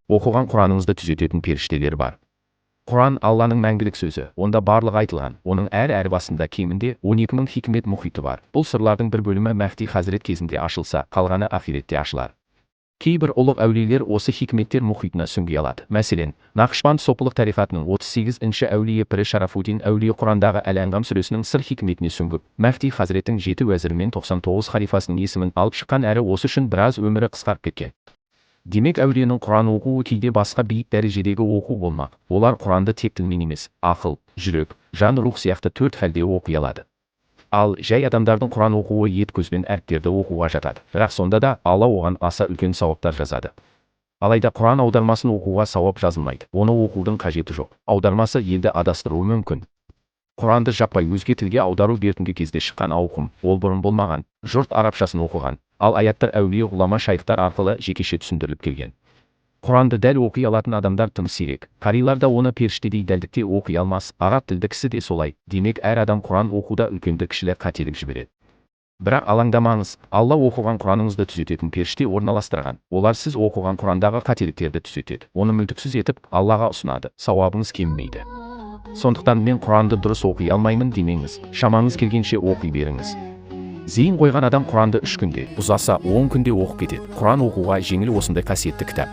Оқыған Құраныңызды түзететін періштелер бар. Құран – Алланың мәңгілік сөзі, онда барлығы айтылған, оның әр әріп астында кемінде 12 мың хикмет мұхиты бар. Бұл сырлардың бір бөлімі Мәһди хазірет кезінде ашылса, қалғаны ақиретте ашылар. Кейбір ұлық әулиелер осы хикметтер мұхитына сүңги алады. Мәселен, Нақшбанд сопылық тариқатының 38-ші әулие пірі Шарафуддин әулие Құрандағы Әл-Әнғам сүресінің сыр хикметіне сүңгіп, Мәһди хазіреттің жеті уәзірі мен 99 халифасының есімін алып шыққан әрі осы үшін біраз өмірі қысқарып кеткен. Демек, әулиенің Құран оқуы кейде басқа биік дәрежедегі оқу болмақ. Олар Құранды тек тілмен емес, ақыл, жүрек, жан, рух сияқты төрт халде оқи алады. Ал жай адамдардың Құран оқуы ет көзбен әріптерді оқуға жатады. Бірақ сонда да Алла оған аса үлкен сауаптар жазады. Алайда Құран аудармасын оқуға сауап жазылмайды. Оны оқудың қажеті жоқ. Аудармасы елді адастыруы мүмкін. Құранды жаппай өзге тілге аудару бертінгі кезде шыққан ауқым, ол бұрын болмаған. Жұрт арабшасын оқыған. Ал аяттар әулие, ғұлама, шайхтар арқылы жекеше түсіндіріліп келген. Құранды дәл оқи алатын адамдар тым сирек. Қарилар да оны періштедей дәлдікте оқи алмас, араб тілді кісі де солай. Демек, әр адам Құран оқуда үлкенді-кішілі қателік жібереді. Бірақ алаңдамаңыз, Алла оқыған Құраныңызды түзететін періште орналастырған. Олар сіз оқыған Құрандағы қателіктерді түзетеді. Оны мүлтіксіз етіп, Аллаға ұсынады. Сауабыңыз кемімейді. Сондықтан мен Құранды дұрыс оқи алмаймын демеңіз. Шамаңыз келгенше оқи беріңіз. Зейін қойған адам Құранды 3 күнде, ұзаса 10 күнде оқып кетеді. Құран оқуға жеңіл осындай қасиетті кітап.